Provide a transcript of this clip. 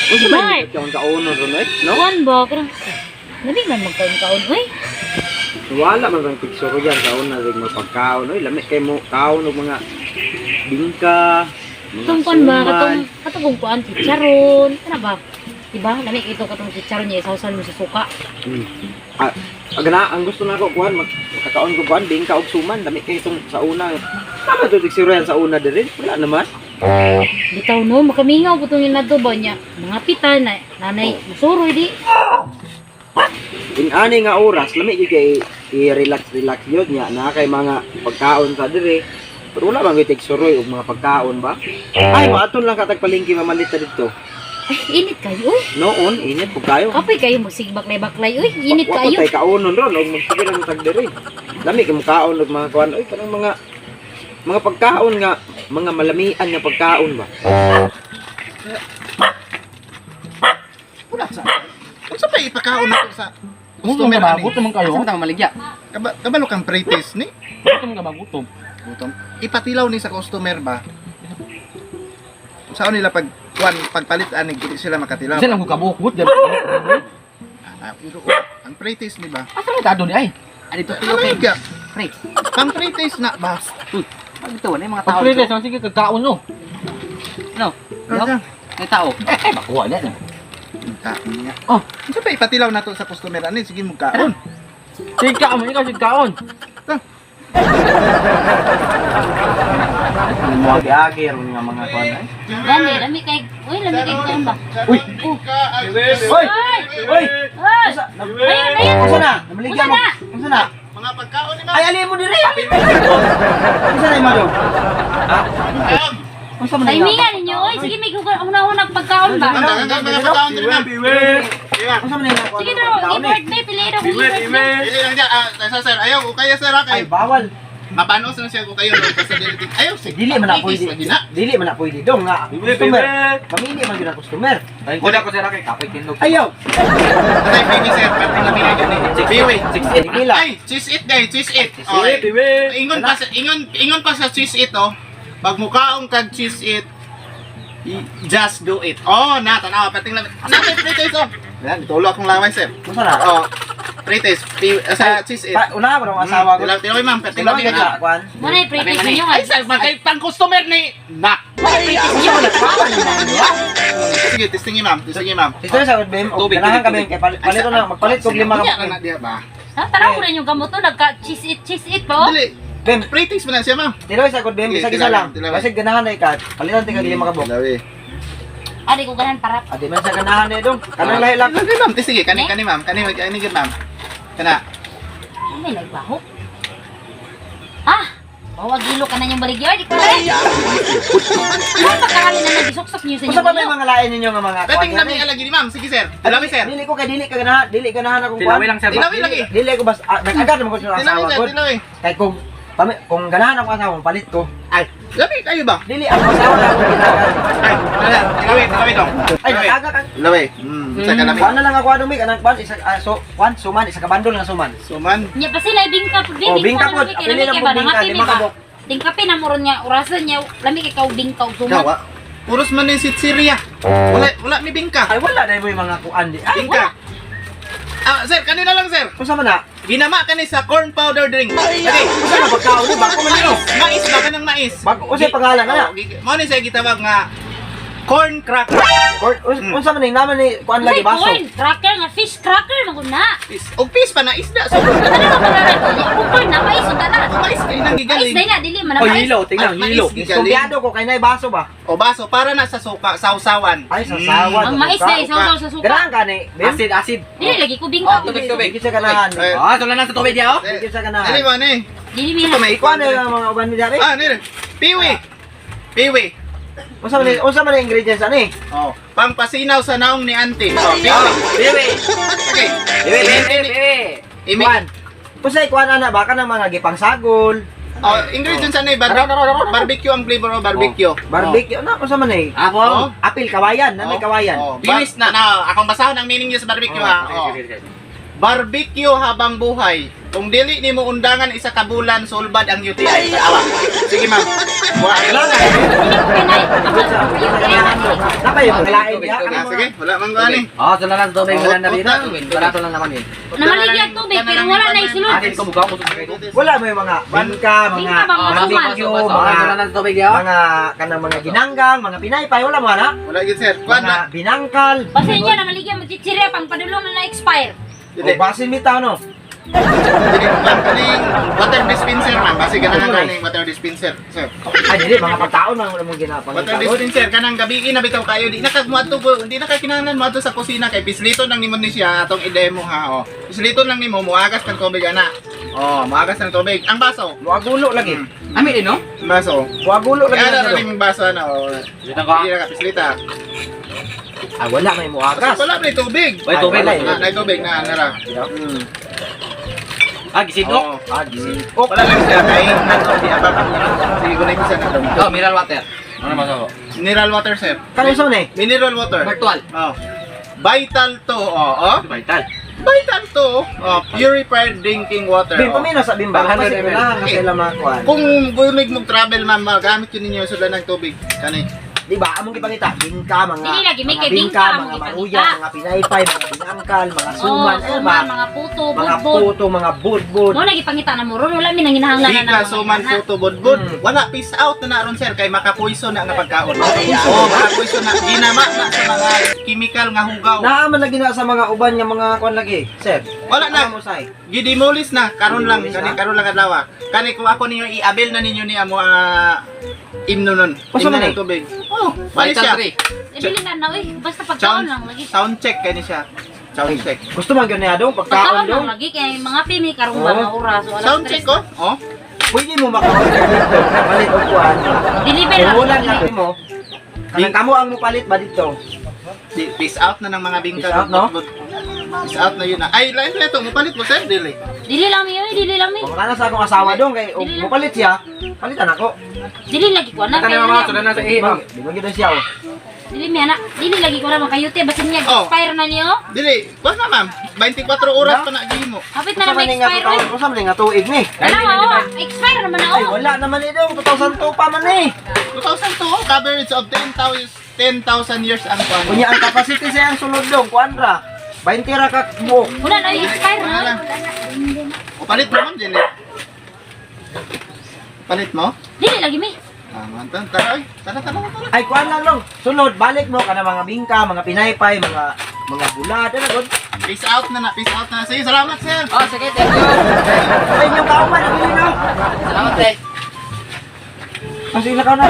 Unsa ba Mark. yung kaon ron eh, no? Kuan ba? Karang, lami man magkaon-kaon, uy. Wala man bang tigsuro yan sa una rin mapagkaon oy, lami kay mo kaon og mga bingka, mga Katong kuan ba? suman. Katong kuan, chicharon. Kana ba? Diba? Lami ito katong chicharon niya, isawsan mo sa suka. Ah, gana, ang gusto nako kuan makakaon ko kuan bingka og suman, lami kay itong sa una. Tama to tigsuro yan sa una diri, wala naman. Bitaw no, makamingaw po itong to ba niya. Mga pita na, nanay, musuroy di. In ani nga oras, lami gyud kay i-relax relax yun niya na kay mga pagkaon sa diri. Pero wala man gyud tigsuroy og mga pagkaon ba? Ay, maaton lang katag palengke mamalit ta didto. Ay, init kayo, uy. Noon, init pud kayo. Kapoy kayo, magsigbak-baklay, uy. Init Wa kayo. tay kaonon ron og magsige lang tag diri. Lami kay mukaon og mga kuan oy, kanang mga pagkaon nga mga malamian nga pagkaon ba. Wala sa. Unsa pa ipakaon nato sa Gutom customer ka ba? ani? Gutom man kayo? Asa man ta mamaligya? Kabalo kang pre-taste ni. Gutom ka ba? Gutom. Gutom. Ipatilaw ni sa customer ba? Saan nila pag kuan pagpalit ani dili sila makatilaw. Isa lang ko kabukot. Ah, pero oh, ang pre-taste ni ba? Asa man tado ni ay? Ani to tuyo Ano kay. ka? Pre. Pang pre-taste na ba? Pag ito wala mga tao. Pag dito. sige kagkaon no. No. No. Ano? May tao. Eh, makuha na. Kaon nga. Oh. Unsa pa ipatilaw nato sa customer ani? Sige mo kaon. Sige kaon, ikaw sige kaon. Muagi-agi ron nga mga kuan ay. Gani, lami kay, uy, lami kay kuan ba? Uy! Oh. Oy! Ay! Oy! Ay! Ayun, ayun! Unsa na? Namaligya Unsa mo. na? Unsa na? Mga pagkaon ni ma'am. Ay, ali mo diri. Ali mo. Unsa na imado? Ha? Unsa man Timingan ninyo, oy. Sige, may una-unang pagkaon ba? Ang daghang mga pagkaon diri ma'am. Unsa man nga Sige daw, i-birthday, pili daw kung i-birthday. Dili lang diya. Ah, sir, sir, ayaw ko kaya sir ah, Ay, kay bawal. mapanos na siya ko kayo no basta dili. Ayaw sige. Dili man na Pre-taste pwede. lagi na. Dili man na pwede dong nga. Customer. Mamili man gyud ang customer. Ay, kuda ko sir kay kapoy tindog. Ayaw. Atay baby sir, pati na pinay gani. Biwi. Pila. Ay, cheese it guys, cheese it. Okay. Ingon pa sa cheese it oh. Pag mukaong kag cheese it, just do it. Oh, na tanawa pating lang. Natay pre-taste oh. Yan, tulo akong laway sir. Unsa na? Oh, pre-taste sa cheese it. Pa, una ko ang asawa ko. Tilaw tilaw ma'am, pating lang Tilaw ka. ka kuan. Muna i-practice ninyo, Ay, ay. sir, man kay pang customer ni na. Sige, testingin ma'am, testingin ma'am. Sister sa bem, og Tubig, ganahan tubig, kami kay palito na magpalit kog lima Unya ka. na diya ba? Ha, tanaw ko rin yung gamot to, nagka-cheese it, cheese it pa, oh. Dili, Bem, pre-taste mo na siya ma'am. tilaw sa good bem, Sige, isa isa tilaw, lang. tilaw. Kasi ganahan na ikat. Palitan ti kag lima ka buok. Tilaw. Adi ko ganan para. Adi man sa ganahan na dong. Kanang lahi lang. Tilaw ma'am, sige, kani kani ma'am, kani kani gid ma'am. Kana. May nagbaho. Ah! Bawag ilo ka na yung baligya. Di ko na. Ano pagkakali na nagisuksok niyo sa inyo? Usa pa may mga lain ninyo nga mga Peting nami alagi ni ma'am. Sige sir. Tilawi sir. Dili ko kay dili ka ganahan, dili ganahan akong Tilawi lang sir. Tilawi lagi. Dili ko bas ah, nag-agad naman ko sa Tilawi asawa sir, ko. tilawi. Kay kung ganahan akong asawa, palit ko. Ay, labi kayo ba? Dili ang asawa na akong ginagan. Ay, wala, tilawi, tilawi dong. Ay, nag-aga ka. Tilawi. Sa kalami. Kuan na lang ako anong may kanang kuan isa ah, so kuan suman isa ka bandol nga suman. Suman. Nya pa sila bingka pud Oh, bingka pod. Pili lang po bingka, lima ka buok. Tingkape na mo ron nga orasan niya lami kay kaw bingka ug suman. Gawa. Puros man ni Sitsiria. Wala wala mi bingka. Ay wala na mo yung mga kuan di. Ay, Bingka. Ah, sir, kanina lang sir. unsa man na? Ginama kani sa corn powder drink. Okay. Unsa na pagkaon ni bako man nino. Mais, mais ba kanang mais? Bago unsay pangalan na? Oh, Mao ni siya gitawag nga corn cracker. Unsa man ning naman ni kuan lagi Uy, baso. corn, cracker nga fish cracker man gud na. Is, og peace pa na isda. So, Ano ba pangalan ko? Kung corn na mais unta na. mais kay nang Mais gigaling. dai na dili man na Oh, mais. hilo, tingnan, Ay, mais hilo. gigaling. Diskumpiyado ko kay nay baso ba? O baso para na sa suka, sausawan. Ay sasawan. Ang mais na isaw sa suka. Ganahan ka ni. Bem? Acid, acid. Dili lagi ko bingka. Oh, tubig, tubig. Dili sa ganahan. Eh, Ah, so lang sa tubig diya oh. Dili sa ganahan. Dili ba ni? Dili mi. May Kuan na yung mga uban ni diri. Ah, nire. Piwi. Piwi. Unsa man ni ingredients ani? Oh, pangpasinaw sa naong ni auntie. Oh, piwi. Piwi. Okay. Piwi, piwi, piwi. Imi. Kuan. Unsay kuan ana ba kanang mga gipangsagol, Oh, ingredients ano eh, barbecue ang flavor o barbecue. barbecue na unsa man eh? Ako. Oh. Apil kawayan, na may kawayan. Oh, bilis na. Na, akong basahon ang meaning niya sa barbecue ha. Oh. Barbecue habang buhay. Kung dili nimo undangan isa ka bulan, sulbad ang UTI. Awa. Sige, ma'am. Wa lang. Dili ko pinay. Ako, Napay yung lain diha. Ah, sige, wala man ko ani. Ah, sila lang sa tubig, wala na rin. Oh, Wala to lang naman eh. Namaligya ang tubig pero wala na isulod. Atin ko bukaw ko sa tubig. Wala mo yung mga bingka, mga Bingka, mga Ah, suman. baso, baso. Ah, sila lang sa tubig ya. mga kanang mga ginanggang, mga pinaypay, wala mo ana. Wala gyud, sir. Kuan Mga na. binangkal. Basta inyo namaligya mo chichirya pang padulong na na-expire. O basin bitaw no. Dili kuan kaning water dispenser, ma'am. Kasi ganahan kaning water dispenser, sir. Ay dili mga pagtaon man wala mong ginapangita. Water dispenser kanang gabi na bitaw kayo di na kag moadto di na kay kinahanglan moadto sa kusina kay pisliton lang nimo ni siya atong i-demo ha, oh. Pisliton lang nimo moagas kang tubig ana. Oh, moagas ng tubig. Ang baso. Muagulo lagi. Amin din no? Ang baso. Muagulo lagi. Kaya na na sila. rin yung baso ana, oh. Dito ka. Hindi na ka pislita. Ay wala may muagas. Wala pa tubig. Way tubig. Ay, wala eh. Na, na tubig na nara. Ah, gisidok. Oh. Ah, gisin. Wala lang siya kay ano di abab. Sige gunay ko siya na. Oh, mineral water. Ano naman sa Mineral water, sir. Kano sa man eh? Mineral water. Virtual. Oh. Vital to, oh, oh. Vital. Vital to, oh. Purified drinking water. Bim Oh. pamino sa bimba. 500 Kasi ml. kailangan kasi sila mga kuan. Kung bunig mong travel, ma'am, magamit yun ninyo sila ng tubig. Kani. Di ba? Among gipangita, bingka, mga Dili lagi, may mga kay bingka, bingka, among mga gipangita. maruya, mga pinaypay, mga binangkal, mga suman, Oh, ano ba? suman, mga puto, Mga budbud. puto, mga budbud. Mo nagipangita na mo ron, wala mi nang hinahanglan na Bika, suman, puto, budbud. Wala, peace out na naron, sir. Kay makapoison na nga pagkaon. Oo, makapoison na. Ginama na sa mga chemical nga hugaw. Naaman lagi na sa mga uban nga mga kuan lagi, sir. Wala na. Ano mo say? Gidemolis na. Karon lang. Gidemolis Kani, na? karon lang adlaw. Kani, kung ako ninyo, i-avail na ninyo ni amo imno nun. Basta Imno man ng eh. tubig. Oh, bali Vital siya. 3. Eh, dili na na oy, basta pagkaon Sound, lang lagi. sound check kani siya. Sound check. Gusto man gyud niya dong pagkaon Pagkaon dong. lang lagi kay mga pimi karong ba Oo. mga oras o alas Sound tres. check ko. Oh. Pwede mo maka-order dito, kapalit og kuan. Deliver lang. Imulan na mo. Kanang kamo ang mopalit ba dito? Peace out na ng mga bingka. Peace out, no? Peace out na yun na. Ay, lain na ito. Mupalit mo, sir. Dili. Dili lang mi oy, dili lang mi. Kung na sa akong asawa dong kay og Dili lang. mopalit siya, palitan ako. Dili lagi ko na Ito kay na mga sila na sa Di eh. ba di ba gyud siya? Oh. Dili mi ana, dili lagi ko na makayute basin niya Oh. expire na niyo. Dili. Kuha na, ma'am. 24 oras pa na gihimo. Hapit na Usa na man ni nga ma-expire oy. 2000, usa man ni nga tuig ni. Wala oh, expire naman na Ay oh. wala naman ni dong, 2002 pa man eh. 2002, oh, coverage of 10,000 10,000 years ang kuan. Unya ang capacity sa ang sulod dong, kuan ra. 20 ra ka buok. Wala na oy, expire na. oy. O, palit mo, ma'am, dili. Palit mo? Dili lagi mi. Ah, man, tara, oy. Tara, tara, tara. Ay kuan lang long. Sulod balik mo kana mga bingka, mga pinaypay, mga bulad, ano gud. Peace out na na, peace out na. Sige, salamat, sir. Oh, sige, thank you. Ay inyong kauman nabili no. Salamat, eh. Kasi ka na.